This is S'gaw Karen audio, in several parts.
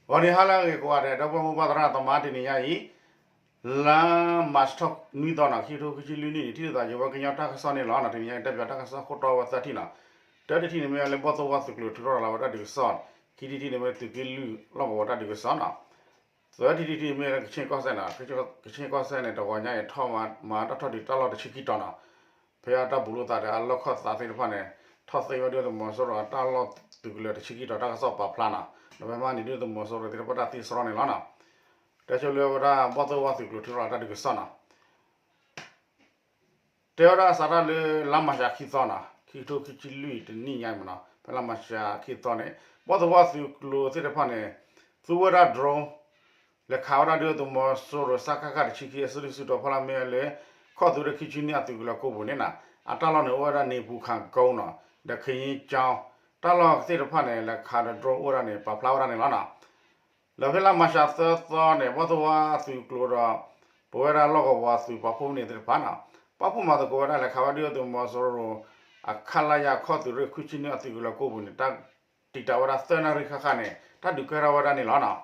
ဂီၤနံၤဟါလၢအဂ့ၤကိးဂၤဒဲး ဒီပုၢ်ဝဲၢ်မုၢ်ဘၣ်သရၣ်သမါ တနံၤညါအံၤ လါမၢ်ၡးထီၣ်နွံသီနီၤ ခံကထိခံဆံလွံၢ်နံၣ်န့ၣ် ထံၣ်လိာ်သးယဝဲကညီတၢ်ကစီၣ်န့ၣ်လီၤ. တနံၤညါအံၤတဲပၠးတၢ်ကစီၣ်ခိၣ်တီဝဲသၢထံၣ်နီၤ. တၢတထံၣ်န့ၣ်မ့ၢ်လၢဘီၣ်သိၣ်ဝါသုးကျိၤထုးထီၣ်ရၤလီၤဝဲတၢ်ဒုးကစီၣ်, ခံထံၣ်တထံၣ်န့ၣ်မ့ၢ်လၢသုးက့လွံၢ်လီၢ်ကဝီၤတၢ်ဒုးကစီၣ်နီၤ. သၢထံၣ်တထံၣ်မ့ၢ်လၢကခ့ၣ်ကီၢ်စဲၣ်နီၤ, ကခ့ၣ်ကီၢ်စဲၣ်န့ၣ် တဂီၤညါအံၤထီၣ်မၤတၢ်ထီၣ်ဒုးတၢ်လီၢ်တဆံခံတီၤနီၤ. ဖဲအတၢ်ဘူးလိာ်သးဒီးအလီၢ်ခီၣ်သးသ့ၣ်တဖၣ်န့ၣ် ထီၣ်သ့ဝဲဒုၣ်ဒါသုးမီၤစိရိၤအတၢ်လီၢ်သုးကလၢၤတဆံခံတီၤတၢ်ကစီၣ်ပာ်ဖျါနီၤ. ဒီးဖဲမဟါန့ၣ်ဒုၣ်ဒါသုးမီၤစိရိၤသ့ၣ်တဖၣ်တၢ်သံစရီန့ၣ်လီၤနီၤ. တဲဆိလၢဝဲဒၣ်ဘီၣ်သိၣ်ဝါသုးကျိၤထုးထီၣ်ရၤလီၤတၢ်ဒုးကစီၣ်နီၤ. တဲဝဲဒၣ်အစးထီၣ်လၢလါမၢ်ၡးခံသီနီၤ, ခံကထိခံဆံလွံၢ်တနံၣ်ညါအံၤမနီၤ, ဖဲလါမၢ်ၡးခံသီန့ၣ် ဘီၣ်သိၣ်ဝါသုးကျိၤသ့ၣ်တဖၣ်န့ၣ် သူဝဲဒၣ် drone လဲၤခးဝဲဒၣ်ဒုၣ်ဒါသုးမီၤစိရိၤ စကခ တဆံခံ အစုဒုၣ်စုတီၤဖီလာ်မ့ၢ်လၢ ခီၣ်သုးရ့ၣ်ခံဆံနွံအသုးကလၢၤကိးပူၤန့ၣ်နီၤ, အတၢ်လီၢ်န့ၣ်အိၣ်ဝဲဒၣ်န့ၣ်ပူၤခၣ်ကိနီၤ, ဒီးခ့ယ့ကၠီ, တၢ်လီၢ်သ့ၣ်တဖၣ်န့ၣ် လဲၤခးဒီး drone အိၣ်ဝဲဒၣ်န့ၣ် ပာ်ဖျါဝဲဒၣ်န့ၣ်လီၤနီၤ. လၢဖဲလါမၢ်ၡးသၢသီန့ၣ် ဘီၣ်သိၣ်ဝါသုးကျိၤဒီး ပဝဲဒၣ်လီၢ်ကဝီၤသုးပာ်ဖှိၣ်န့ၣ်သ့ၣ်တဖၣ်နီၤ, ပာ်ဖှိၣ်မၤသကိးဝဲဒၣ်လဲၤခးဝဲဒုၣ်ဒါသုးမီၤစိရိၤ အခလရ ခီၣ်သုးရ့ၣ်ခွံဆံနွံအသုးကလၢၤကိးပူၤန့ၣ် တၢ်တံာ်တာ်ဝဲဒၣ်သၢနၣ်ရံၣ်ဃၣ်ဃၣ်န့ၣ် တၢ်ဒုးကဲထီၣ်ဝဲဒၣ်န့ၣ်လီၤနီၤ.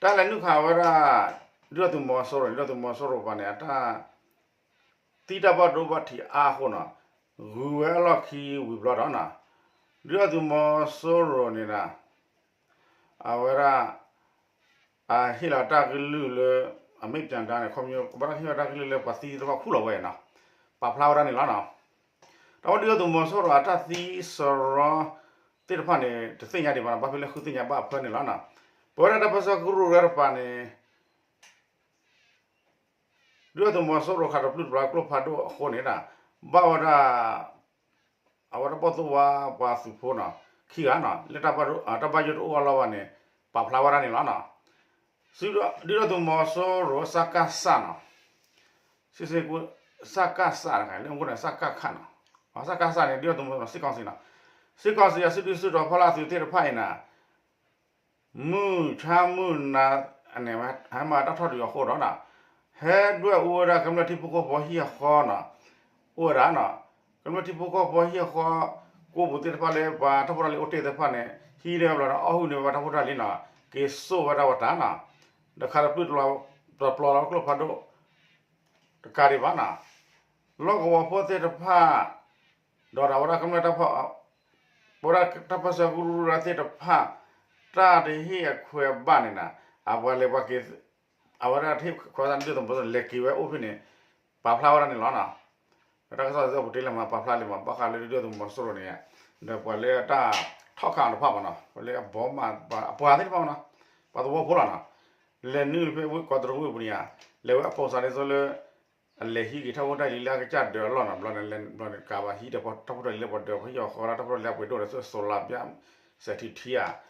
တၢ်လဲၤနုာ်ခးဝဲဒၣ် ဒုၣ်ဒါသုးမီၤစိရိၤန့ၣ် ဒုၣ်ဒါသုးမီၤစိရိၤပှၤန့ၣ် အတၢ် သံတၢ်ဘၣ်ဒိဘၣ်ထံးအါအဃိနီၤ, ဂုၤဝဲအလီၢ်ခံဝံၤဘျီဒီးနီၤ, ဒုၣ်ဒါသုးမီၤစိရိၤန့ၣ်ဒီး အဝဲဒၣ် အဟ့ၣ်လီၤတၢ်ကလုၢ်လၢ အမ့ၢ်ပၠးဒါန့ၣ် ခီဖျိဘၣ်တၢ်ဟ့ၣ်လီၤတၢ်ကလုၢ်လၢပှၤသံသ့ၣ်တဖၣ်ခူၣ်လီၤဝဲနီၤ, ပာ်ဖျါဝဲဒၣ်န့ၣ်လီၤနီၤ. ဒီးဝဲဒုၣ်ဒါသုးမီၤစိရိၤအတၢ်သံစရီသ့ၣ်တဖၣ်န့ၣ် တသ့ၣ်ညါဒံးဘၣ်နီၤ, ဘၣ်ဖဲလၢဃုသ့ၣ်ညါဘၣ်အဖၢန့ၣ်လီၤနီၤ. ပဝဲဒၣ်တၢ်ပၢဆှၢကရူၢ်ကရၢတပၤန့ၣ် ဒုၣ်ဒါသုးမီၤစိရိၤခးတပျုၢ်တပျီၤကျိဖးဒိၣ်အဃိန့ၣ်ဒီး ဘၣ်ဝဲဒၣ် အဝဲဒၣ်ဘီၣ်သိၣ်ဝါပှၤသုးဖိနီၤ ခံဂၤနီၤ လၢတၢ်ဘၣ်ယိၣ်တအိၣ်အလီၢ်ဘၣ်န့ၣ် ပာ်ဖျါဝဲဒၣ်န့ၣ်လီၤနီၤ. ဒုၣ်ဒါသုးမီၤစိရိၤ စကစ နီၤ စကစ တခါ လၢမူခိၣ်န့ၣ် စကခ နီၤ စကစ န့ၣ် ဒုၣ်ဒါသုးမီၤစိရိၤ စစ်ကောင်စီ နီၤ စစ်ကောင်စီ အစုဒုၣ်စုတီၤဖီလာ်သုးသ့ၣ်တဖၣ်အံၤနီၤ မုၢ်ဆါမုၢ်နၤန့ၣ် ဟဲမၤတၢ်ထီၣ်ဒုးအဃိဒီးနီၤ ဟဲဒွဲၣ်အူဝဲဒၣ်ကမျၢၢ်ထံဖိကီၢ်ဖိဟံၣ်အဃီနီၤ အိၣ်ဝဲဒၣ်နီၤ ကမျၢၢ်ထံဖိကီၢ်ဖိဟံၣ်အဃီ ကိးပူၤသ့ၣ်တဖၣ်လၢပှၤတၢ်ဖိတၢ်လံၤအိၣ်တ့ၢ်သ့ၣ်တဖၣ်န့ၣ် ဟံးန့ၢ်ဝဲဘျီဒီး အီၣ်ဟုၣ်န့ၢ်ဝဲတၢ်ဖိတၢ်လံၤနီၤ က့ၤစိာ်ဝဲဒၣ်ဝဲတၢ်နီၤ ဒီးခးတပျုၢ်တပျီၤလီၤကျိဖးဒိၣ် တကးဒံးဘၣ်နီၤ လီၢ်ကဝီၤဖိသ့ၣ်တဖၣ် ဒီးဒၣ်ဝဲဒၣ်ကမျၢၢ်တၢ်ဖီ ပဝဲဒၣ်တၢ်ပၢဆှၢကရူၢ်ကရၢသ့ၣ်တဖၣ် တၢ်တဟ့ၣ်အခွဲးဘၣ်န့ၣ်နီၤ အပှၤလဲၤပှၤက့ၤ အဝဲဒၣ်တဟ့ၣ်ခွဲးဘၣ်ဒုၣ်ဒါသုးမီၤစိရိၤလဲၤက့ၤဝဲအိၣ်ဖဲန့ၣ် ပာ်ဖျါဝဲဒၣ်န့ၣ်လီၤနီၤ ဒီးတၢ်ကစီၣ်စ့ၢ်ကီးပတဲလၢမၤပာ်ဖျါလံမး ဘၣ်ဃးလၢဒုၣ်ဒါသုးမီၤစိရိၤန့ၣ် ဒီးပှၤလၢတၢ်ထီၣ်ခးအီၤတဖၣ်မးနီၤ ပှၤလၢအဘီမး အပှၤသ့ၣ်တဖၣ်မးနီၤ ပှၤသဝီဖိလီၤနီၤ လဲၤနုာ်လီၤဖဲဝ့ၢ်ကီးတရံးဝ့ၢ်ပူၤန့ၣ်ဧါ လဲၤဝဲအပိာ်စးဒ်သိးလၢ အလဲၤဟံးက့ၤထီၣ်ဖိတၢ်လံၤလၢအကစၢ်ဒၢးအလီၢ်နီၤ ဘျီန့ၣ် ဘျီန့ၣ်ကးဘၣ်ဟံးဒီးပှၤတၢ်ဖိတၢ်လံၤလၢပှၤဒၢးပှၤဟံၣ်အီၤဃီလၢတၢ်ဖိတၢ်လံၤလၢအပှ့ၤဒိၣ်ဒီး သိၣ်စိၤလါဘျါ စဲးထံထံဧါ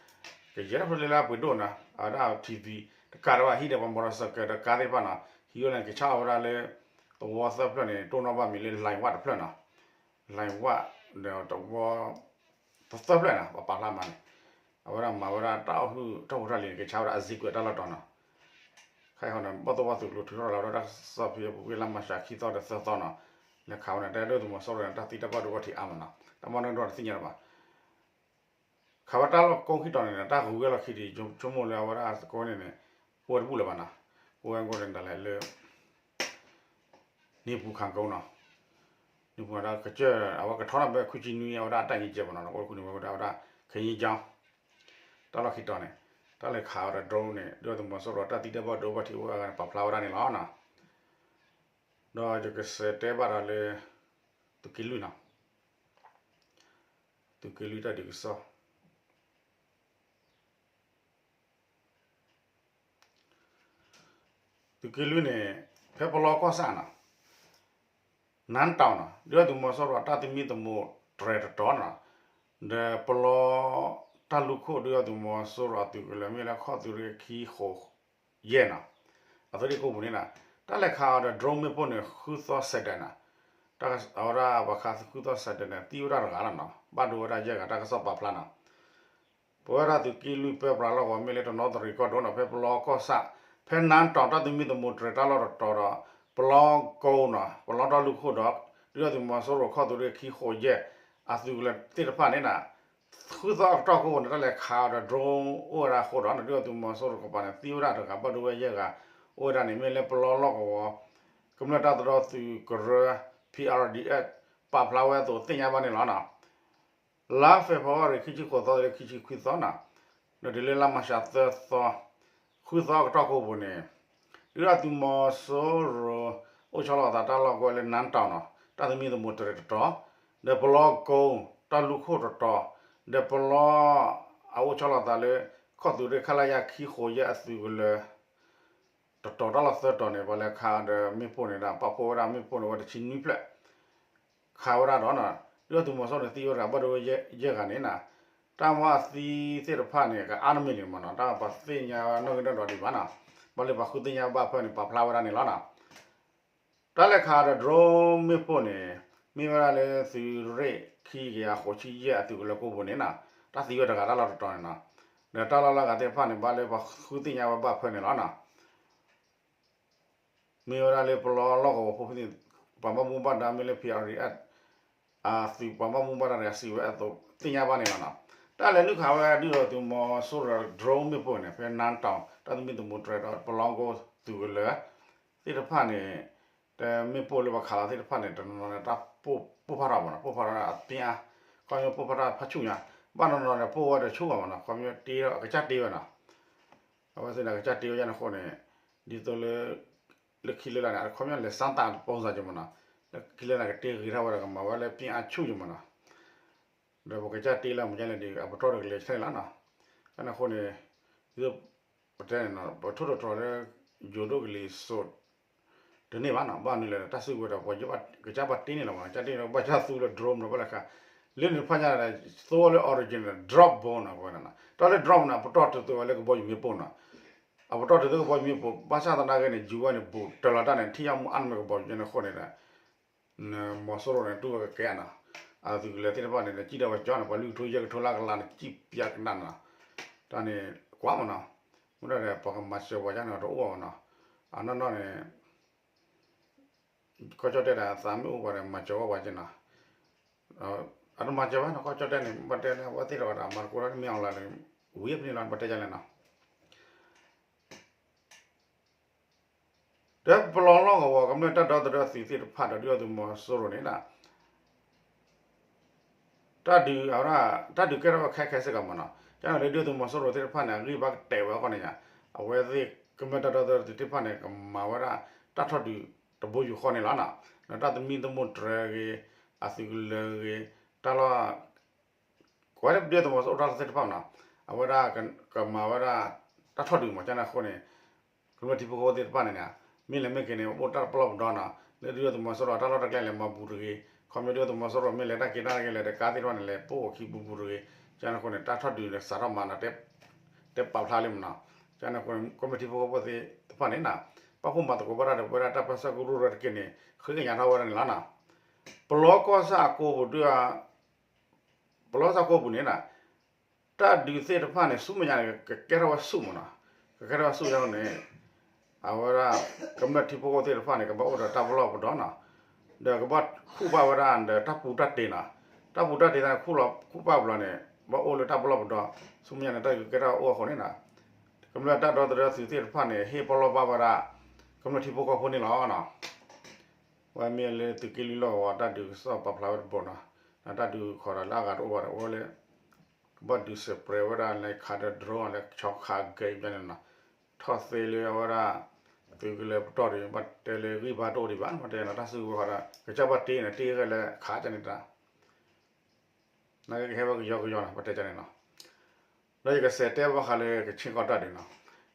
ကယဲၢ်တၢ်ဖိတၢ်လံၤလၢအပှ့ၤဒိၣ်နီၤ အဝဲဒၣ်ထံသံ တကးဒံးဘၣ်ဟံးဒီးပှၤ motorcycle ဒီးကါသ့ၣ်တဖၣ်နီၤ ဟံးဝဲန့ၣ် ကဆါအီၤဝဲဒၣ်လၢ သဝီသၢဖျၢၣ်န့ၣ် တိၢ်နီၣ်ဘၣ်မံၤလၢ လိုင်ဝၣ် တဖျၢၣ်နီၤ လိုင်ဝၣ် ဒီးသဝီ သၢဖျၢၣ်န့ၣ် ပှၤပာ်ဖျါမးန့ၣ် အဝဲဒၣ်မၤဝဲဒၣ်တၢ်အိၣ်ဟုၣ်တၢ်ဖိတၢ်လံၤန့ၣ် ကဆါဝဲဒၣ်အစ့ကွဲးတၢ်လီၢ်တီၤနီၤ ခဲအံၤန့ၣ် ဘီၣ်သိၣ်ဝါသုးကျိၤထုးထီၣ်လီၤဝဲဒၣ်တၢ်ကစီၣ်ဖဲအပူၤကွံာ်လါမၢ်ၡးခံသီဒီးသၢသီနီၤ လဲၤခးဝဲန့ၣ် တၢ်ဒုၣ်ဒါသုးမီၤစိရိၤန့ၣ် တၢ်သံတၢ်ဘၣ်ဒိဘၣ်ထံးအါမးနီၤ တၢ်မၤနီၣ်ဒီးတသ့ၣ်ညါလၢၤဘၣ် ခးဝဲတၢ်လီၢ်ကိးခံတီၤန့ၣ် တၢ်ဂုၤဝဲလီၢ်ခံဒီး ဆိကမိၣ်လၢအဝဲဒၣ်ကိးန့ၣ်န့ၣ် အိၣ်ဝဲတဘူၣ်လၢၤဘၣ်နီၤ အိၣ်ဝဲကိးန့ၣ်ဒၣ်လဲာ်လၢ န့ၣ်ပူၤခၣ်ကိနီၤ န့ၣ်ပူၤဒီးကစၢၢ် အဝဲကထီထီၣ်ဖဲခွံဆံနွံ အဝဲဒၣ်အတၢ်ယံၤကဲပနီၤ အိၣ်ခိၣ်န့ၣ်ဝဲဒၣ် ဝဲဒၣ် ခ့ယ့ကၠီ တၢ်လီၢ်ခံတီၤန့ၣ် တၢ်လဲၤခးဝဲဒီး drone န့ၣ် ဒုၣ်ဒါသုးမီၤစိရိၤတၢ်သံတၢ်ဘၣ်ဒိဘၣ်ထံးအိၣ်ဝဲန့ၣ် ပာ်ဖျါဝဲဒၣ်န့ၣ်လီၤနီၤ ဒီးယကစးတဲဘၣ်ဒီးလၢ သုးက့လွံၢ်နီၤ သုးက့လွံၢ်တၢ်ဒုးကစီၣ် သုးက့လွံၢ်န့ၣ် ဖဲပလီကီၢ်ဆၣ်နီၤ နါတီၤနီၤ ဒုၣ်ဒါသုးမီၤစိရိၤအတၢ်သမံသမိးတြဲၤတတီၤနီၤ ဒီးပလီတၢ်လူၢ်ခိၣ် ဒုၣ်ဒါသုးမီၤစိရိၤအသုးကလၢၤမ့ၢ်လၢခီၣ်သုးရ့ၣ်ခံဃိးယဲၢ်နီၤ အသုးရ့ၣ်ကိးပူၤန့ၣ်နီၤ တၢ်လဲၤခးအီၤဒီး drone မ့ၣ်ပိၢ်န့ၣ် ဃုသီစဲးဒဲးနီၤ အဝဲဒၣ်ပှၤခးဃုသီစဲးဒဲးန့ၣ် သံဝဲဒၣ်တဂၤလီၤနီၤ ဘၣ်ဒိဝဲဒၣ်ယဲၢ်ဂၤ တၢ်ကစီၣ်ပာ်ဖျါနီၤ ပဝဲဒၣ်သုးက့လွံၢ်ပၢပြးလီၢ်ကဝီၤမ့ၢ်လၢတနီသရံၣ်ကီၢ်ဒိၣ်နီၤ ဖဲပလီကီၢ်ဆၣ် ဖဲနါတီၤတၢ်သမံသမိးတြဲၤတၢ်လီၢ်တတီၤဒီး ပလီကိနီၤ ပလီတၢ်လူၢ်ခိၣ်ဒီး ဒုၣ်ဒါသုးမီၤစိရိၤခီၣ်သုးရ့ၣ်ခံဃိးယဲၢ် အသုးကလၢၤသ့ၣ်တဖၣ်န့ၣ်နီၤ ဃုသီအကတီၢ်ခိၣ်န့ၣ် တၢ်လဲၤခးအီၤဒီး drone အိၣ်ဝဲဒၣ်အဃိဒီး ဒုၣ်ဒါသုးမီၤစိရိၤကပၤန့ၣ် သံဝဲဒၣ်တဂၤ ဘၣ်ဒိဝဲယဲၢ်ဂၤ အိၣ်ဝဲဒၣ်န့ၣ် မ့ၢ်လၢပလီလီၢ်ကဝီၤ ကမျၢၢ်တၢ်သဒီသုးကရၢ P R D F ပာ်ဖျါဝဲအသိးသ့ၣ်ညါဘၣ်န့ၣ်လီၤနီၤ. လါဖ့ၤဘြူၤအါရံၤ ခံဆံဃိးသီ ခံဆံခွံသီနီၤ, ဒီးတုၤလၢလါမၢ်ၡးသၢသီ ဃုသီအကတီၢ်ခိၣ်ပူၤန့ၣ် ဒုၣ်ဒါသုးမီၤစိရိၤ အိၣ်ဆီလီၤအသးတၢ်လီၢ်ကဝဲလၢ နါတီၤနီၤ, တၢ်သမံသမိးတြဲၤတတီၤ, ဒီးပလီကိ တၢ်လူၢ်ခိၣ်တတီၤ, ဒီးပလီ အအိၣ်ဆီလီၤသးလၢ ခီၣ်သုးရ့ၣ် ခလရ ခံဃိးယဲၢ်အသုးကလၢၤ တတီၤ တၢ်လီၢ်သၢတီၤန့ၣ် ပှၤလဲၤခးဒီးမ့ၣ်ပိၢ်န့ၣ်ဒီး ပာ်ဖှိၣ်ဝဲဒၣ်မ့ၣ်ပိၢ်န့ၣ် ဝဲတဆံနွံဖျၢၣ် ခးဝဲဒၣ်ဒီး ဒုၣ်ဒါသုးမီၤစိရိၤန့ၣ် သံဝဲတဂၤ ဘၣ်ဒိဝဲယဲၢ်ဂၤန့ၣ်နီၤ, တၢ်မၤသံသ့ၣ်တဖၣ်န့ၣ် ကအါတမံၤန့ၣ်မ့ၢ်နီၤ, တၢ်ပှၤသ့ၣ်ညါနီၣ်ဂံၢ်နီၣ်ဒွးဒံးဘၣ်နီၤ, ဘၣ်လၢပှၤဃုသ့ၣ်ညါဘၣ်ဖၢန့ၣ် ပာ်ဖျါဝဲဒၣ်န့ၣ်လီၤနီၤ. တၢ်လဲၤခးဒီး drone မ့ၣ်ပိၢ်န့ၣ် မ့ၢ်ဝဲဒၣ်လၢသုးရ့ၣ် ခံကယၤဃိးဆံယဲၢ်အသုးကလၢၤကိးပူၤန့ၣ်နီၤ, တၢ်သံဝဲတဂၤတၢ်လီၢ်တတီၤန့ၣ်နီၤ, ဒီးတၢ်လီၢ်လၢအဂၤသ့ၣ်တဖၣ်န့ၣ် ဘၣ်လၢပှၤဃုသ့ၣ်ညါဝဲဘၣ်ဖၢန့ၣ်လီၤနီၤ. မ့ၢ်ဝဲဒၣ်လၢပလီလီၢ်ကဝီၤဖိဖဲန့ၣ် ပှၤဘၣ်မူဘၣ်ဒါမ့ၢ်လၢ P R D F အသုးပှၤဘၣ်မူဘၣ်ဒါတဂၤစံးဝဲအသိးသ့ၣ်ညါဘၣ်န့ၣ်လီၤနီၤ. တၢ်လဲၤနုာ်ခးဝဲဒုၣ်ဒါသုးမီၤစိရိၤ drone မ့ၣ်ပိၢ်န့ၣ် ဖဲနါတီၤ တၢ်သမံသမိးတြဲၤဒီး ပလီကိသုးကလၢၤ သ့ၣ်တဖၣ်န့ၣ် တမ့ၣ်ပိၢ်လၢပှၤခးလီၤသ့ၣ်တဖၣ်န့ၣ် တနီၤနီၤန့ၣ် တၢ်ပိၢ်ဖးထီၣ်မ့ၢ်နီၤ, ပိၢ်ဖးထီၣ်အပၠါ, ခီဖျိပိၢ်ဖးထီၣ်ဖးဆူၣ်ညါ, ဘၣ်နီၤနီၤန့ၣ် ပိၢ်ဝဲတဆူၣ်ဘၣ်မ့ၢ်နီၤ, ခီဖျိတ့အကစၢ်တ့ဝဲနီၤ. အဝဲသ့ၣ်န့ၣ် အကစၢ်တ့ဝဲယါန့ၣ်အဃိန့ၣ် ဒ်သိးလၢ လၢခံလၢလာ်န့ၣ် အခီပညီလဲၤစါသးတပူၤစၢ်က့မ့ၢ်နီၤ, လၢခံလၢလာ်ကတ့ဂ့ၤထီၣ်ဝဲဒီးကမၤဝဲလၢပၠါအဆူၣ်က့မ့ၢ်နီၤ, ဒီးပကစၢ်တ့လၢမ့ၢ်ကဲလဲၣ်ဒီး အပတီၢ်တကလဲၤဆဲလီၤနီၤ. ကန့ၣ်အဃိန့ၣ် ဒ်သိးပတဲန့ၣ်နီၤ ပထိၣ်သတြီၤလၢ ယိၤဒိၣ်ကလံၤစိး တန့ၢ်ဘၣ်နီၤ, ဘၣ်မနုၤလဲၣ် တၢ်စုကဝဲၤဒီး ပှၤကစၢ်ဘၣ်တ့န့ၣ်လီၤမ့ၢ်နီၤ, ကစၢ်တ့န့ၣ် ဘၣ်ကစၢ်သူလၢ drone နီၤ ဘၣ်လဲၤခး, လၢန့ၣ်တဖၣ်ညါန့ၣ် သိလၢ original drop bomb နီၤ, ပဝဲန့ၣ်နီၤ တၢ်လၢ drop န့ၣ် အပတီၢ်တုၤသိးဝဲလၢကဘီယူၤမ့ၣ်ပိၢ်နီၤ, အပတီၢ်တုၤသိးကဘီယူၤမ့ၣ်ပိၢ် ဘၣ်ဆၣ်သနာ်က့န့ၣ် ယူၤဝဲန့ၣ် ဘူးတၢ်လီၤတၢ်န့ၣ် ထံၣ်ယၣ်မူအါန့ၢ်ကဘီယူၤန့ၣ်အဃိန့ၣ်ဒီး မီၤစိရိၤန့ၣ် တူၢ်ဝဲကကဲနီၤ, အသုးကလၢၤသ့ၣ်တဖၣ်န့ၣ် စံၣ်ဒီးဝဲကၠီန့ၣ် ပှၤလွံၢ်ကထိယဲၢ်ကထိလၢကလါန့ၣ် စံၣ်ပၠါကနၣ်နီၤ, တၢ်န့ၣ်ကွၢ်မ့ၢ်နီၤ, မ့ၢ်ဒၣ်ဒီး ပှၤကမၤစၢၤပှၤကန့ၣ်တအိၣ်ဘၣ်နီၤ, အနီၢ်နီၢ်န့ၣ် ကီၢ်ကၠီၣ်တဲၣ်ဒီး သးမ့ၢ်အိၣ်ပှၤဒီး မၤစၢၤဝဲပှၤက့နီၤ, အတမၤစၢၤဘၣ်နီၤ ကီၢ်ကၠီၣ်တဲၣ်န့ၣ် ဘၣ်တဲန့ၣ် အဝဲသ့ၣ်တဖၣ်ဒီး မၤသကိးတၢ်မ့ၢ်အီၤလၢ ဝံၤဖဲန့ၣ်လီၤ ဘၣ်တဲယါလဲၣ်နီၤ ဒီးပလီလီၢ်ကဝီၤ ကမျၢၢ်တၢ်ဒီသဒၢသုးသ့ၣ်တဖၣ်ဒီး ဒုၣ်ဒါသုးမီၤစိရိၤန့ၣ်ဒီး တၢ်ဒုးအဝဲဒၣ် တၢ်ဒုးကဲထီၣ်ဝဲခဲခဲစ့ၢ်ကီးမ့ၢ်နီၤ, ကန့ၣ်လၢဒုၣ်ဒါသုးမီၤစိရိၤသ့ၣ်တဖၣ်န့ၣ် အဂံၢ်ဘါကတဲာ်ဝဲအဂီၢ်န့ၣ်ညါ, အဝဲသ့ၣ်ကမျၢၢ်တၢ်ဒီသဒၢသုးသ့ၣ်တဖၣ်န့ၣ် ကမၤဝဲဒၣ်တၢ်ထီၣ်ဒုးတဘိယူၢ်ဃီန့ၣ်လီၤနီၤ, ဒီးတၢ်သမံသမိးတြဲၤဂ့ၤ, အသုးကလၢၤဂ့ၤ, တၢ်လီၢ် ကွၢ်လၢဒုၣ်ဒါသုးမီၤစိရိၤတၢ်လီၢ်သ့ၣ်တဖၣ်မ့ၢ်နီၤ, အဝဲဒၣ်ကမၤဝဲဒၣ် တၢ်ထီၣ်ဒုးမ့ၢ် ကန့ၣ်အဃိန့ၣ် ကမျၢၢ်ထံဖိကီၢ်ဖိသ့ၣ်တဖၣ်န့ၣ် မ့ၢ်လဲၤမ့ၢ်က့ၤန့ၣ် အိၣ်တၢ်ပလီၢ်ပဒီနီၤ, လၢဒုၣ်ဒါသုးမီၤစိရိၤတၢ်လီၢ်တၢ်ကျဲလဲၤမၤဘူးတဂ့ၤ, ခီဖျိဒုၣ်ဒါသုးမီၤစိရိၤမ့ၢ်လဲၤတၢ်က့ၤတၢ်က့ၤလဲၤတကါသ့ၣ်တဖၣ်န့ၣ် လဲၤပိၢ်အခံဘူးဘူးတဂ့ၤ, ကန့ၣ်အဃိန့ၣ် တၢ်ထီၣ်ဒုးန့ၣ် စးထီၣ်မၤနီၤ တဲပာ်ဖျါလံမ့ၢ်နီၤ, ကန့ၣ်အဃိန့ၣ် ကမျၢၢ်ထံဖိကီၢ်ဖိသ့ၣ်တဖၣ်န့ၣ်နီၤ, ပာ်ဖှိၣ်မၤသကိးဘၣ်တၢ်ဒီး ပဝဲဒၣ်တၢ်ပၢဆှၢကရူၢ်ကရၢတက့ၢ်န့ၣ် ဃ့ကညးထီၣ်ဝဲဒၣ်န့ၣ်လီၤနီၤ, ပလီကီၢ်ဆၣ်အကိပူၤဒုး ပလီကီၢ်ဆၣ်ကိပူၤန့ၣ်နီၤ, တၢ်ဒုးသ့ၣ်တဖၣ်န့ၣ် ဆူမဲာ်ညါန့ၣ် ကကဲထီၣ်ဝဲဆူၣ်မ့ၢ်နီၤ, ကကဲထီၣ်ဝဲဆူၣ်ယါန့ၣ် အဝဲဒၣ် ကမျၢၢ်ထံဖိကီၢ်ဖိသ့ၣ်တဖၣ်န့ၣ် ကဘၣ်အိၣ်ဒီးတၢ်ပလီၢ်ပဒီနီၤ, ဒီးကဘၣ်ခူၣ်ဘၣ်ဝဲဒၣ်ဒီးတၢ်ပူၤတၢ်တ့ၤနီၤ, တၢ်ပူၤတၢ်တ့ၤသ့ၣ်န့ၣ် ခူၣ်လီၤခူၣ်ဘၣ်ဘျီန့ၣ် ဘၣ်အိၣ်လၢတၢ်ပလီၢ်ပဒီ, ဆူမဲာ်ညါန့ၣ် တၢ်ဒုးကကဲထီၣ်အိၣ်အဃိန့ၣ်နီၤ, ကမျၢၢ်တၢ်ဒီသဒၢသုးသ့ၣ်တဖၣ်န့ၣ် ဟ့ၣ်ပလီၢ်ဘၣ်ဝဲဒၣ် ကမျၢၢ်ထံဖိကီၢ်ဖိန့ၣ်လီၤနီၤ. ဝဲမ့ၢ်လၢသုးက့လွံၢ်လီၢ်ကဝီၤ တၢ်ဒုးကစီၣ်ပာ်ဖျါဝဲတဘိနီၤ, တၢ်ဒုးခီဒီးလၢအဂၤတအိၣ်ဘၣ်ဒီး အိၣ်ဝဲလၢ ကဘၣ်ဒုးစဲးပြဲးဝဲဒၣ် လဲၤခးဒီး drone လဲၤဆီခးကဲအံၤန့ၣ်နီၤ, ထီၣ်သ့လၢအဝဲဒၣ် သုးကလၢၤပတီၢ်ဒီး ဘၣ်တဲလၢဂံၢ်ဘါတအိၣ်ဒံးဘၣ် ဘၣ်တဲနီၤ တၢ်စုကဝဲၤဃီဒီး ကစၢ်ဘၣ်တ့န့ၣ် တ့ဃဲလၢခးကန့ၣ်တၢ် နာ်က့ကဟဲဝဲကယီကယီနီၤ ပတဲကန့ၣ်နီၤ, ဒီးယကစဲးတဲဘၣ်ဃးလၢကခ့ၣ်ကီၢ်တၢ်ဒုးနီၤ,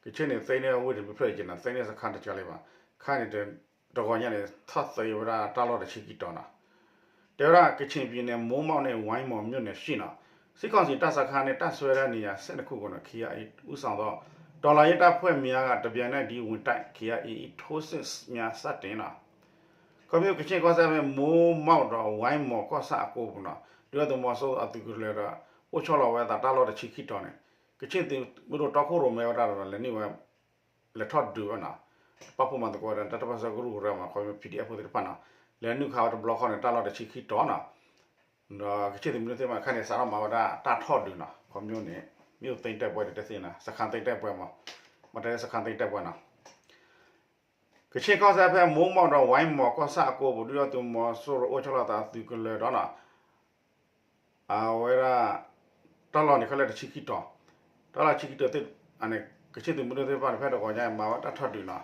ကခ့ၣ်န့ၣ် သိမ်းန့ၢ်ဝ့ၢ်တဘျုးဖျၢၣ်အံၤနီၤ, သိမ်းန့ၢ်စခန်းတကလီၤဘၣ်, ခါန့ၣ် တဂီၤညါန့ၣ် ထီၣ်သ့ဝဲဒၣ်တၢ်လီၢ်တဆံခံတီၤနီၤ, တဲဝဲဒၣ် ကချင်ပြည်နယ် မိုးမောက်နဲ့ ဝိုင်းမော်မြို့နယ်ရှိ စစ်ကောင်စီတပ်စခန်းနဲ့ တပ်စွဲထားတဲ့နေရာ ဆယ့်နှစ်ခုကို KIA ဦးဆောင်သော တော်လှန်ရေးတပ်ဖွဲ့များက တပြိုင်နက်တည်း ဝင်တိုက် KIA ထိုးစစ်များ စတင် ခီဖျိ ကခ့ၣ်ကီၢ်စဲၣ်ဖဲ မိုးမောက်ဒီး ဝိုင်းမော်ကီၢ်ဆၣ်အကိပူၤနီၤ, ဒုၣ်ဒါသုးမီၤစိရိၤအသုးကလၢၤဒီး အိၣ်ဆီလီၤဝဲအသးတၢ်လီၢ်တဆံခံတီၤန့ၣ်, ကခ့ၣ်သုးမုၢ်ဒိၣ်တီခိၣ်ရိၣ်မဲဝဲဒၣ်ဒီး လဲၤနုာ်ဝဲ လဲၤထီၣ်ဒုးဝဲနီၤ, ပာ်ဖှိၣ်မၤသကိးဒီး တၢ်ပၢဆှၢကရူၢ်ကရၢမး ခီဖျိ ပီၣ်ဒံၣ်အဲၣ်ဖိသ့ၣ်တဖၣ်နီၤ, လဲၤနုာ်ခးဝဲတဘျီဃီန့ၣ် တၢ်လီၢ်တဆံခံတီၤနီၤ, ဒီးကချ့ၣ်သုးမုၢ်ဒိၣ်သ့ၣ်တဖၣ်တခါန့ၣ် စးထီၣ်မၤဝဲဒၣ်တၢ်ထီၣ်ဒုးနီၤ, ခီဖျိန့ၣ် မ့ၢ်အိၣ်သိမ်းတဲာ်ပွဲဒီးတဲသ့နီၤ, စခန်းသိမ်းတဲာ်ပွဲမး, မ့ၢ်တဲစခန်းသိမ်းတဲာ်ပွဲနီၤ, ကချ့ၣ်ကီၢ်စဲၣ်ဖဲမိၢ်မီၢ်ဒီးဝဲမီၢ်ကီၢ်ဆၣ်အကိပူၤ ဒုၣ်ဒါသုးမီၤစိရိၤအိၣ်ဆီလီၤသးသုးကလၢၤဒီးနီၤ အဝဲဒၣ် တၢ်လီၢ်န့ၣ်ခဲလၢာ်တဆံခံတီၤ, တၢ်လီၢ်ဆံခံတီၤသ့ၣ်န့ၣ် ကချ့ၣ်သုးမုၢ်ဒိၣ်သ့ၣ်တဖၣ်န့ၣ် ဖဲတဂီၤညါမၤဝဲတၢ်ထီၣ်ဒုးနီၤ,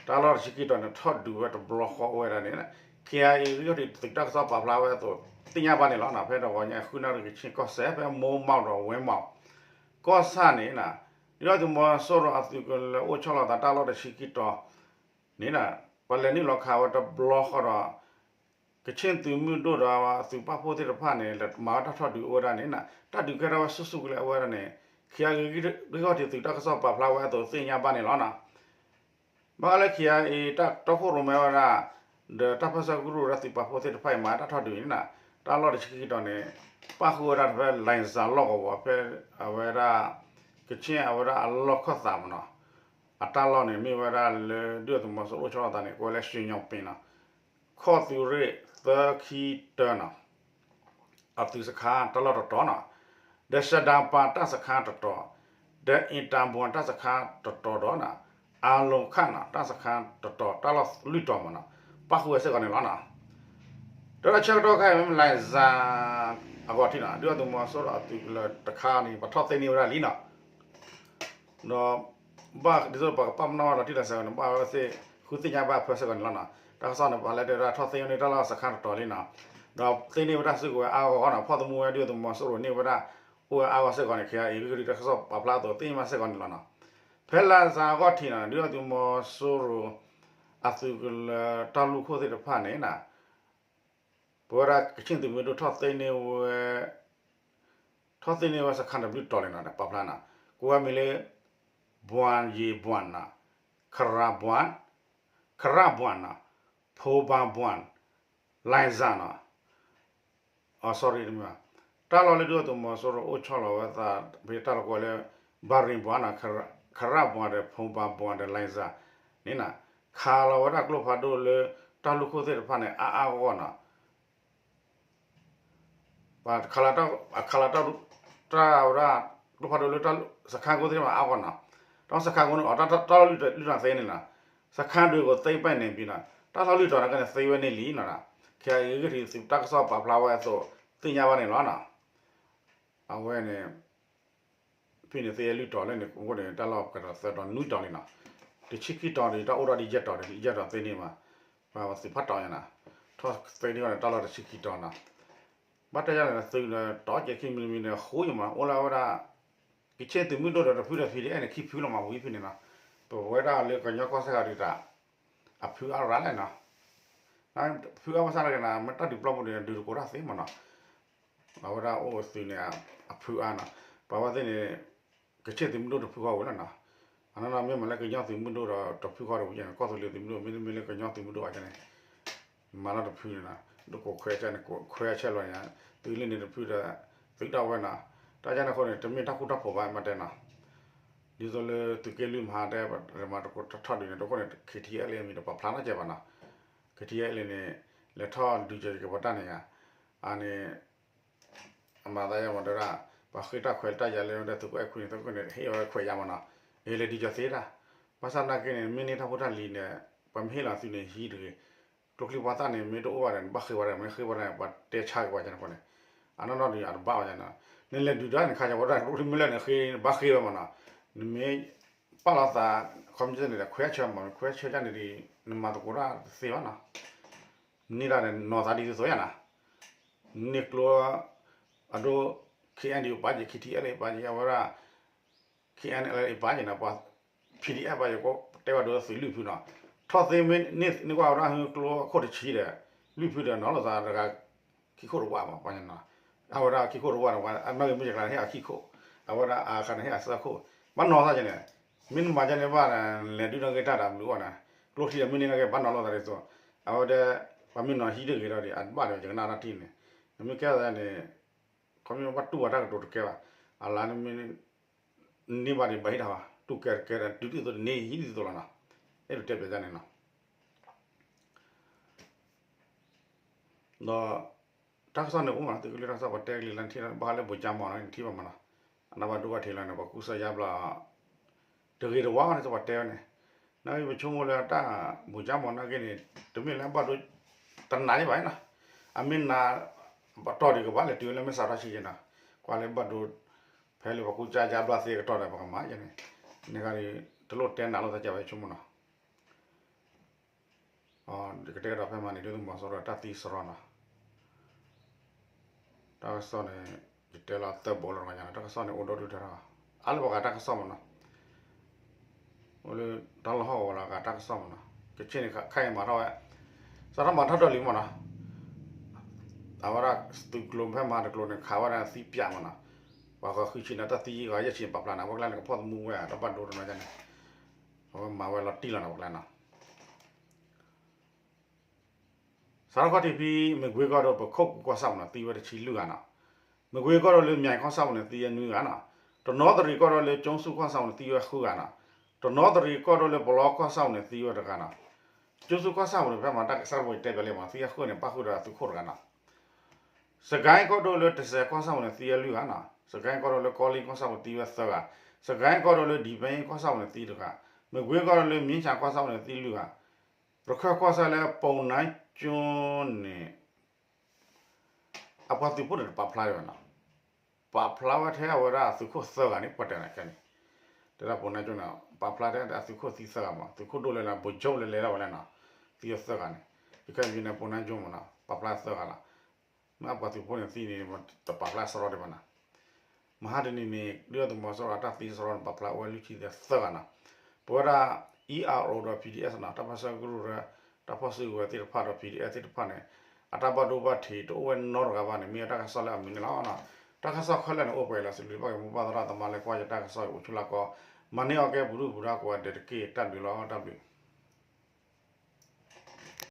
တၢ်လီၢ်တဆံခံတီၤန့ၣ် ထီၣ်ဒုးဝဲတဘျီဃီအိၣ်ဝဲဒၣ်န့ၣ် ခ့ယၤအံၤ ဂံၢ်ထီၣ်ထံးသုးတၢ်ကစီၣ်ပာ်ဖျါဝဲအသိး သ့ၣ်ညါဘၣ်န့ၣ်လီၤနီၤ, ဖဲတဂီၤညါဃုနၣ်ရံၣ် ကချ့ၣ်ကီၢ်စဲၣ် ဖဲမိၢ်မီၢ်ဒီးဝဲမီၢ် ကီၢ်ဆၣ်န့ၣ်နီၤ, ဒုၣ်ဒါသုးမီၤစိရိၤအသုးကလၢၤအိၣ်ဆီလီၤသးတၢ်လီၢ်တဆံခံတီၤ န့ၣ်နီၤ, ပှၤလဲၤနုာ်လီၤခးဝဲတဘျီဃီဒီး ကချ့ၣ်သုးမုၢ်ဒိၣ်ဒီးသုးပာ်ဖှိၣ်သ့ၣ်တဖၣ်န့ၣ် လဲၤမၤဝဲတၢ်ထီၣ်ဒုးအိၣ်ဝဲဒၣ်န့ၣ်နီၤ, တၢ်ဒုးကဲထီၣ်ဝဲဆူၣ်ဆူၣ်ကလဲာ်အိၣ်ဝဲဒၣ်န့ၣ် ခ့ယၤအံၤ ဂံၢ်ထီၣ်ထံးသုးတၢ်ကစီၣ်ပာ်ဖျါဝဲအသိးသ့ၣ်ညါဘၣ်န့ၣ်လီၤနီၤ. ဘၣ်ဃးလၢခ့ယၤအံၤ တၢ်တီခိၣ်ရိၣ်မဲဝဲဒၣ် ဒီးတၢ်ပၢဆှၢကရူၢ်ဝဲဒၣ်သုးပာ်ဖှိၣ်သ့ၣ်တဖၣ်အံၤ မၤတၢ်ထီၣ်ဒုးန့ၣ်နီၤ, တၢ်လီၢ်တဆံခံတီၤန့ၣ် ပၣ်ဃုာ်ဝဲဒၣ်ဖဲ လိုင်ဇာ လီၢ်ကဝီၤ ဖဲအဝဲဒၣ် ကချ့ၣ်အဝဲဒၣ်အလီၢ်ခၢၣ်သးမးနီၤ, အတၢ်လီၢ်န့ၣ် မ့ၢ်ဝဲဒၣ်လၢ ဒုၣ်ဒါသုးမီၤစိရိၤအိၣ်ဆီလီၤသးန့ၣ် ကိးဝဲလၢ ရွှေညောင်ပင်နီၤ, ခီၣ်သုးရ့ၣ်သၢခံတၢနီၤ အသုးစခန်းတၢ်လီၢ်တတီၤနီၤ, ဒီး ရှဒါပၢ တၢ်စခန်းတတီၤ, ဒီး အ့တၢဘွၣ် တၢ်စခန်းတတီၤဒီးနီၤ, အၤလူၤခၣ်နီၤ တၢ်စခန်းတတီၤ တၢ်လီၢ်လွံၢ်တီၤမးနီၤ, ပၣ်ဃုာ်ဝဲစ့ၢ်ကီးန့ၣ်လီၤနီၤ. ဒီးတၢ်ဆၢကတီၢ်ခဲအံၤ မ့မ့ၢ် လိုင်ဇာ အဂီၢ်ထံးနီၤ ဒုၣ်ဒါသုးမီၤစိရိၤအသုးကလၢၤတခါန့ၣ် ပှၤထီၣ်သ့န့ၢ်ဝဲဒၣ်လံနီၤ. ဒီး ဘၣ်ဒ်သိးပှၤကပာ်ပနီၣ်ဝဲဒီးထံၣ်တၢ်ဆၢကတီၢ်န့ၣ် ဘၣ်ဝဲသ့ၣ် ဃုသ့ၣ်ညါဘၣ်ဖၢစ့ၢ်ကီးန့ၣ်လီၤနီၤ. တၢ်ကစီၣ်န့ၣ် ပှၤလဲၤတဲဝဲဒၣ်ထီၣ်သ့န့ၢ်တၢ်လီၢ်စခန်းတတီၤလံနီၤ, ဒီးသ့န့ၢ်ဝဲဒၣ်စုကဝဲၤအါဂီၢ်ဂီၢ်နီၤ, ဖီၣ်သမူဝဲဒုၣ်ဒါသုးမီၤစိရိၤန့ၢ်ဝဲဒၣ် အိၣ်ဝဲအါဂီၢ်စ့ၢ်ကီးန့ၣ် ခ့ယၤအံၤ ဂံၢ်ထီၣ်ထံးတၢ်ကစီၣ်ပာ်ဖျါအသိးသ့ၣ်ညါဘၣ်စ့ၢ်ကီးန့ၣ်လီၤနီၤ. ဖဲ လိုင်ဇာ အဂီၢ်ထံးနီၤ ဒုၣ်ဒါသုးမီၤစိရိၤ အသုးကလၢၤတၢ်လူၢ်ခိၣ်သ့ၣ်တဖၣ်န့ၣ်နီၤ ပဝဲဒၣ်ကချ့ၣ်သုးမုၢ်ဒိၣ်ထီၣ်သ့န့ၢ်ဝဲ ထီၣ်သ့န့ၢ်ဝဲစခန်းတဘျုးတီၤလံနီၤ ပာ်ဖျါနီၤ, ကိးဝဲမံၤလၢ ဘွၣ်ယ့ၣ်ဘွၣ်နီၤ, ခရၣ်ဘွၣ်, ခရၣ်ဘွၣ်နီၤ, ဖိဘၣ်ဘွၣ်, လိုင်ဇာနီၤ အ sorry တမ့ၢ်ဘၣ်, တၢ်လီၢ်လၢဒုၣ်ဒါသုးမီၤစိရိၤအိၣ်ဆီလီၤဝဲသး ဖဲတၢ်လီၢ်ကိးဝဲလၢ ဘၣ်ရ့ၣ်ဘွၣ်နီၤ, ခရၣ်ဘွၣ်ဒီး ဖိဘၣ်ဘွၣ်ဒီး လိုင်ဇာန့ၣ်နီၤ, ခးလီၤဝဲဒၣ်ကျိဖးဒိၣ်လၢတၢ်လူၢ်ခိၣ်သ့ၣ်တဖၣ်န့ၣ် အါအါဂီၢ်ဂီၢ်နီၤ ပှၤခးလီၤတၢ် ခးလီၤတၢ် တၢ်ဝဲဒၣ် ကျိဖးဒိၣ်လၢတၢ် စခန်းကိသ့ၣ်မးအါဂီၢ်နီၤ, တၢ်စခန်းကိန့ၣ် အတၢ်လီၢ်လွံၢ်တီၤသ့န့ၣ်နီၤ, စခန်းတွၣ်ကိးသ့ပာ်န့ၣ်ပံၤနီၤ, တၢ်လီၢ်လွံၢ်တီၤန့ၣ်ကန့ၣ်သ့ဝဲန့ၣ်လံနီၤ, ခဲအံၤဂံၢ်ထံးသုးတၢ်ကစီၣ်ပာ်ဖျါဝဲအသိး သ့ၣ်ညါဘၣ်န့ၣ်လီၤနီၤ, အဝဲန့ၣ် ဖဲန့ၣ်သ့လွံၢ်တီၤလၢန့ၣ် အိၣ်န့ၣ် တၢ်လီၢ်ကဒီးသၢတီၤနွံတီၤလံနီၤ, တဆံခံတီၤန့ၣ် တၢ်အိၣ်ထီၣ်ဒ်ယဲၢ်တီၤန့ၣ် ယဲၢ်တီၤသ့န့ၢ်ဘၣ်, ပှၤသုးဖးတီၤညါနီၤ, ထီၣ်သ့န့ၢ်ဘၣ်န့ၣ် တၢ်လီၢ်တဆံခံတီၤနီၤ, ဘၣ်တဲယၤန့ၣ် သုးဒီးတီၤကဲၤခံမံၤမံၤန့ၣ် ဃိယမး အိၣ်လၢဝဲဒၣ် ကချ့ၣ်သုးမုၢ်ဒိၣ်ဒီးတဖုဒီး ပီၣ်ဒံၣ်အဲၣ်န့ၣ် ခံဖုလီၤမး ဝံၤဖဲန့ၣ်နီၤ, ပဝဲဒၣ်လၢကညီကီၢ်စဲၣ်ဂၤဒုးတၢ် အဖုအါရၤလဲၣ်နီၤ, ဖုအါဘၣ်ဆၣ်တဂ့ၤနီၤ မ့ၢ်တၢ်ဒုးပျီပူၤန့ၣ် ဒုးတကိးတၢ်သ့မးနီၤ, အဝဲဒၣ်အိၣ်သုးန့ၣ် အဖုအါနီၤ, ပှၤဝဲသ့ၣ်န့ၣ် ကချ့ၣ်သုးမုၢ်ဒိၣ်တဖုဃီဝံၤလီၤနီၤ, အနီၢ်နီၢ်မ့ၢ်မၤလၢကညီသုးမုၢ်ဒိၣ်ဒီးတဖုဃီတဝံၤန့ၣ် ကီၢ်သူလ့ၤသုးမုၢ်ဒိၣ် မ့တမ့ၢ်လၢကညီသုးမုၢ်ဒိၣ်အါန့ၣ် မၤလီၤတဖုန့ၣ်နီၤ, ဒ်ကိးခွဲးဆဲန့ၣ် ကိးခွဲးဆဲလီၤညါ, သုးလၢန့ၣ်တဖုဒီး သုးဒၣ်ဝဲနီၤ, တၢ်ယါန့ၣ်အဃိန့ၣ် တမ့ၢ်တၢ်ဃူတၢ်ဖိးဘၣ် မ့ၢ်တဲနီၤ, ဒ်သိးလၢသုးက့လွံၢ်မဟါတဲ မၤတကိးထီၣ်ဒုးန့ၣ် တခိၣ်န့ၣ် ခ့ထံအဲၣ်လ့ၣ် မံၤတပာ်ဖျါနီတစဲးဘၣ်နီၤ, ခ့ထံအဲၣ်လ့ၣ်န့ၣ် လဲၤထီၣ်ဒုးက့ၤက့ၤပှၤတၢ်န့ၣ်ယါ, အန့ၣ် အမၤသးယါမးတဲဒၣ် ပှၤဃ့တၢ်ခွဲးတၢ်ယာ်လၢဝဲဒၣ်သုးခိၣ်အဲၣ်ခွံန့ၣ် သုးခိၣ်န့ၣ် ဟ့ၣ်ဝဲခွဲးယာ်မးနီၤ, အလဲၤဒုးက့ၤသ့ဒၣ်, ဘၣ်ဆၣ်သနာ်က့န့ၣ် မ့ၢ်န့ၢ်တၢ်ဖိတၢ်လံၤန့ၣ် ပှၤမ့ၢ်ဟ့ၣ်လီၤသုးန့ၣ် ဟံးတဂ့ၤ, ကျိချံပှၤသၣ်န့ၣ် မ့ၢ်တအိၣ်ဘၣ်ဒီး နဘၣ်ဃ့ဝဲဒၣ် မ့ၢ်ဃ့ဝဲဒၣ် ပှၤတဲဆါက့ၤပှၤကန့ၣ်ဃိန့ၣ်, အနီၢ်နီၢ်ဒုးအတဘၣ်ဝဲန့ၣ်, နလဲၤဒုးဒၣ်န့ၣ် ခါဆၢဝဲဒၣ် ကျိချံမ့ၢ်လၢာ်န့ၣ် ဃ့နဘၣ်ဃ့ဝဲမးနီၤ, နမ့ၢ်ပာ်လီၤသး ခီပညီန့ၣ်ဒီး ခွဲးဆၢမး ခွဲးဆၢဒၣ်န့ၣ်ဒီး နမၤသကိးတၢ်တသ့ဘၣ်နီၤ, န့ၢ်ဒၣ်န့ၣ် နီၤသးဒ်သိးသိးယါနီၤ, န့ၢ်ကျိ အဒိ ခ့ၣ်အဲၣ်ဒံးပာ်က့ၤ ခ့ထံအဲၣ်လ့ၣ်ပာ်က့ၤ အဝဲဒၣ် ခ့ၣ်အဲၣ်လ့ၣ်ပာ်က့ၤနီၤ, ပှၤ PDF ပာ်က့ၤ တဲဘၣ်ဒိသုးလွံၢ်ဖုနီၤ, ထီၣ်သ့မ့ၢ်န့ၢ်ကွၢ်ဝဲဒၣ်ဟုကျိခိၣ်တဆံဒီး လွံၢ်ဖုဒီးနီၤလိာ်သးတဂၤ ခံခိၣ်တဝၢ်မး ပှၤန့ၣ်နီၤ, အဝဲဒၣ်ခံခိၣ်တဝၢ်န့ၣ် ပှၤအနီၣ်ဂံၢ်မုၢ်ကကျါန့ၣ် ဟ့ၣ်အခံခိၣ်, အဝဲဒၣ်အါခါန့ၣ် ဟ့ၣ်အသၢခိၣ်, ဘၣ်နီၤသးက့ၤန့ၣ်, မ့ၢ်နမၤကန့ၣ်ဘၣ် လဲၤဒုးနီၣ်ဂံၢ်တၢ်ဒီးဘျုးအီၤန့ၣ်, ကျိချံဒီးမ့ၢ်န့ၢ်နီၣ်ဂံၢ်ဘၣ်နီၤလိာ်သးဒ်သိး, အဝဲဒၣ် ပှၤမ့ၢ်နီၤဟံးတဂ့ၤဒီး အဘၣ်ဒီးယကနၣ်တၢ်ထံၣ်န့ၣ်, နမ့ၢ်ကဲသးန့ၣ် ခီမ့ၢ်ဘၣ်တူၢ်ဝဲတၢ်ကတိၤတကဲဘၣ်, အလါနမ့ၢ် န့ၢ်ဘၣ်ဒီးဘၣ်ဟ့ၣ်တၢ်ဘၣ် တူၢ်ကဲတကဲဒီး တုၤဒ်သိးတန့ၢ်ဟံးဒ်သိးလီၤနီၤ, အဲၣ်ဒိးတဲပျးယါန့ၣ်နီၤ, ဒီး တၢ်ကစီၣ်န့ၣ်အိၣ်မးနီၤ, သုးက့လွံၢ်တၢ်ကစီၣ် ပှၤတဲကလံၤလၢနထံၣ်ဘၣ်ဃးလၢဘိၣ်ကၠၢမီၤန့ၣ် နထံၣ်ဘၣ်မးနီၤ, အနၢ်ဘၣ်ဒိဘၣ်ထံးလီၤန့ၣ် ပှၤကူစါယါဘျီ တဂ့ၤတဝါဘၣ်န့ၣ် ပှၤတဲဝဲန့ၣ်, နာ်က့ပဆိကမိၣ်လၢတၢ်ဘိၣ်ကၠၢမီၤနာ်က့န့ၣ် တမ့ၢ်လၢဘၣ်ဒိ တနာ်ဒံးဘၣ်နီၤ, အမ့ၢ်နာ် ပတီၢ်ဒံးကဘၣ်လဲၤတုၤဝဲလၢမဲၢ်စးထီၣ်ဆံးက့နီၤ, ကွၢ်လၢဘၣ်ဒိ ဖဲလၢပှၤကူစါယါဘျီသ့အကတီၢ်ဒီးပကမၤယဲန့ၣ်, န့ၣ်ဂၤဒ် တလိၣ်တဲနးလိာ်သးကဲဝဲဆိကမိၣ်နီၤ ကတဲကဒီးဖဲမၤန့ၣ် ဒုသုးမီၤစိရိၤတၢ်သံစရီနီၤ, တၢ်ကစီၣ်န့ၣ် ယတဲလီၤသၢဘိလီၤတဂၤညါနီၤ, တၢ်ကစီၣ်န့ၣ်အိၣ်ဒီဒူၣ်ထဲထီၣ်, အါလၢပှၤဂၤတၢ်ကစီၣ်မးနီၤ, အိၣ်လၢတၢ်လီၢ်ဟီၣ်ကဝီၤလီၤဂၤတၢ်ကစီၣ်မးနီၤ, ကချ့ၣ်န့ၣ်ခါအံၤမၤထီၣ်ဝဲ, စးထီၣ်မၤထီၣ်ဒီးလံမးနီၤ, အဝဲဒၣ်သုးကျိၤဖဲမၤတကျိၤန့ၣ် ခးဝဲဒၣ်သံပၠးမးနီၤ, ပှၤဃီဃုဆံန့ၣ်တၢ်သံယံာ်ဂီၤယဲၢ်ဆံန့ၣ် ပာ်ဖျါန့ၣ် အဝဲကျါန့ၣ် ကဖီၣ်သမူဝဲတၢ်ဘၣ်ဒိတနီၤန့ၣ်, အဝဲမၤဝဲလီၤတံၢ်လီၤန့ၣ် အဝဲကျါနီၤ စးထီၣ်ခီၣ်ထံးဖဲ မ့ၢ်ကွ့ကီၢ်ဒိၣ် ပခိၣ်ကူကီၢ်ဆၣ်ပူၤန့ၣ် သံဝဲတဆံလွံၢ်ဂၤနီၤ, မ့ၢ်ကွ့ကီၢ်ဒိၣ်လၢ မၠဲၣ်ကီၢ်ဆၣ်ပူၤန့ၣ် သံဝဲနွံဂၤနီၤ, တနီသရံၣ်ကီၢ်ဒိၣ်လၢ ကၠိဆူၣ်ကီၢ်ဆၣ်ပူၤန့ၣ် သံဝဲဃုဂၤနီၤ, တနီသရံၣ်ကီၢ်ဒိၣ်လၢပလီကီၢ်ဆၣ်ပူၤန့ၣ် သံဝဲတဂၤနီၤ, ကၠိဆူၣ်ကီၢ်ဆၣ်ပူၤန့ၣ် ဖဲမၤတၢ်ကစီၣ်တဘိယတဲပျးလံမး သံဝဲဃုန့ၣ် ပၣ်ဃုာ်ဒီးအသုးခိၣ်တဂၤနီၤ စကဲကီၢ်ဒိၣ်လၢတစဲးကီၢ်ဆၣ်ပူၤန့ၣ် သံဝဲလွံၢ်ဂၤနီၤ, စကဲကီၢ်ဒိၣ်လၢကီလ့ကီၢ်ဆၣ်ပူၤသံဝဲသၢဂၤ, စကဲကီၢ်ဒိၣ်လၢဒံဘဲကီၢ်ဆၣ်ပူၤန့ၣ်သံတဂၤ, မ့ၢ်ကွ့ကီၢ်ဒိၣ်လၢ မၠ့ၣ်ဆၣ်ကီၢ်ဆၣ်ပူၤန့ၣ်သံလွံၢ်ဂၤ, ရခၢၣ်ကီၢ်ဆၣ်လၢ ပူၤနါကၠိန့ၣ် အပှၤသုးဖိန့ၣ်တပာ်ဖျါဒံးဘၣ်နီၤ, ပာ်ဖျါဝဲထဲအဝဲဒၣ်အသုးခိၣ်သၢဂၤန့ၣ် ပှၤတဲန့ၣ်ခဲန့ၣ်, တဲဒၣ်ပူၤနါကၠိန့ၣ် ပာ်ဖျါထဲအသုးခိၣ်သံသၢဂၤမး သုးခိၣ်ဒိၣ်လဲၣ်လၢ ဘိၣ်ကၠိလဲၣ်လဲၣ်ဒၣ်ဝဲလဲၣ်နီၤ, သံသၢဂၤန့ၣ်, ယခဲအံၤန့ၣ် ပူၤနါကၠိမးနီၤ ပာ်ဖျါသၢဂၤလီၤ, မ့ၢ်အပှၤသုးဖိန့ၣ်သံန့ၣ် တပာ်ဖျါစရီဒံးဘၣ်နီၤ မဟါတနံၤန့ၣ် ဒုၣ်ဒါသုးမီၤစိရိၤအတၢ်သံစရီန့ၣ် ပာ်ဖျါအိၣ်ဝဲလွံၢ်ဆံသၢဂၤနီၤ, ပဝဲဒၣ် E R O ဒီး P D S နီၤ တၢ်ပၢဆှၢကရူၢ်ရၢ တၢ်ဖီၣ်စုကဝဲၤသ့ၣ်တဖၣ်ဒီး P D F သ့ၣ်တဖၣ်န့ၣ် အတၢ်ဘၣ်ဒိဘၣ်ထံးတအိၣ်ဝဲနီတဂၤဘၣ်န့ၣ် မ့ၢ်ဝဲတၢ်ကစီၣ်လၢအမုာ်န့ၣ်လီၤ. တၢ်ကစီၣ်ခဲလၢာ်န့ၣ် အိၣ်ပှဲၤလီၤ စံးဘျုးဘၣ်က့ၤမိၢ်ပၢ်သရၣ်သမါလၢကွၢ်ယတၢ်ကစီၣ်အံၤအိၣ်ဆူၣ်လၢကီး, မၤန့ၢ်အီၣ်ကဲပူၤဒုၣ်ပူၤဒါကိးဂၤဒဲးတက့ၢ် တၢ်ဘျုးလီၤ တၢ်ဘျုး